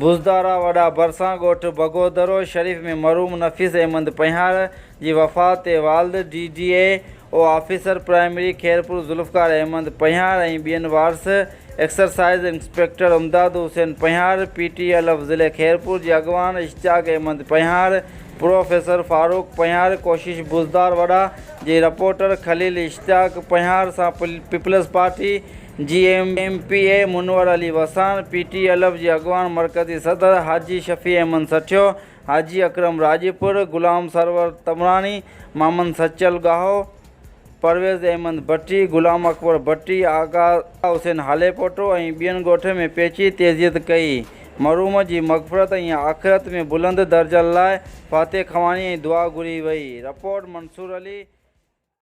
بوزدارا وڏا ڀرسان ڳوٺ بگودرو شريف ۾ مرحوم نفيس احمد پنهيار جي وفات تي والد D D A O officer primary Khairpur Zulfiqar Ahmed Panhiyar ۽ ٻين وارث excise inspector Imdad Hussain Panhiyar, P T L F ضلعي خيرپور جي اڳواڻ اشتياق احمد پنهيار، پروفيسر فاروق پنهيار، ڪوشش بوزدار وڏا جي رپورٽر خليل اشتياق پنهيار سان پيپلز پارٽي جي M P A Munawar Ali Wassan, P T L F جي اڳواڻ مرڪزي صدر حاجي شفيع احمد سٺيو، حاجي اڪرم راڄپر، غلام سرور تمراڻي، محمد سچل ڳاهو، پرويز احمد ڀٽي، غلام اڪبر ڀٽي، آغا حسين هاليپوٽو ۽ ٻين ڳوٺ ۾ پهچي تعزيت ڪئي. مرحوم جي مغفرت ۽ آخرت ۾ بلند درجن لاء فاتح خواني ۽ دعا گهري وئي. رپورٽ، منصور علي.